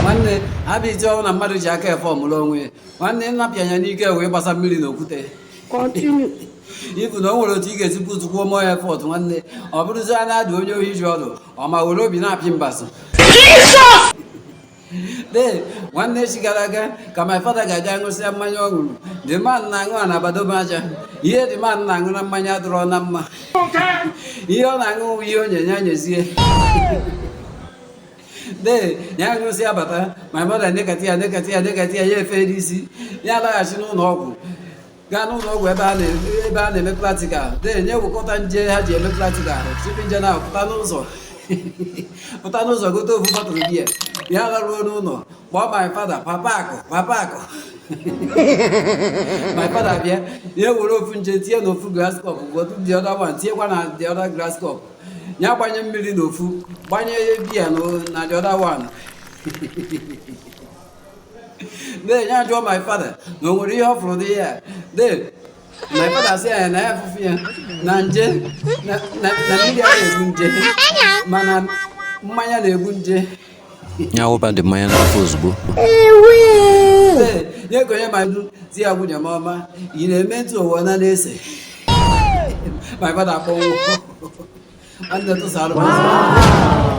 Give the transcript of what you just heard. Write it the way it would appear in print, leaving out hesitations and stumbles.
Nwanne, habit ọbụla mmadụ ji aka efe ọmụrụ onwe ya, nwanne, nnapịa ya n'ike wee gbasa mmiri n'okwute. Continue. Ibu na o nwere otu ị ga-esi putụkwuo more effort, nwanne, ọ bụrụzi a na-adụ onye ohi ji ọdụ, ọ ma were obi na-apị mbazụ. Dee, nwanne, echi gara aga ka my father ga-aga ṅụsịa mmanya ọ ṅụrụ. The man na-aṅụ a na-abadobe aja. Ihe the man na-aṅụ na mmanya adịrọ na mma. Ihe ọ na-aṅụ bụ ihe o nye ya nyezie. Dee, ya ṅụsịa bata, my mother nekata ya, nekata ya, nekata ya, ya efe n'isi ya alaghachi n'ụlọ ọgwụ, gaa n'ụlọ ọgwụ ebe a na-eme practical. Dee, nye wekọta nje ha ji eme practical, tupu nje na pụta n'ụzọ gote ofu bottle biya. Ya laruo n'ụlọ, kpọọ my father, "Papa akụ, papa akụ." My father bịa, ya were ofu nje tinye n'ofu glass cup, gotu the other one tinyekwa na the other glass cup, ya gbanye mmiri n'ofu, gbanye biya na the other one. Dee, ya jụọ my father na o nwere ihe ọ fụrụ dị ya. Dee, my father sị ya na ya afụfụ ya na nje na mmiri a na-egbu nje, mana mmanya na-egbu nje. Ya wụba dị mmanya n'afọ ozugbo. Ee, nye ka onye ma du si ya, "Nwunye m ọma, ị na-eme ntụ ụwa na na-ese." My father akpọnwụ. Nwanne, tụsara m ozi.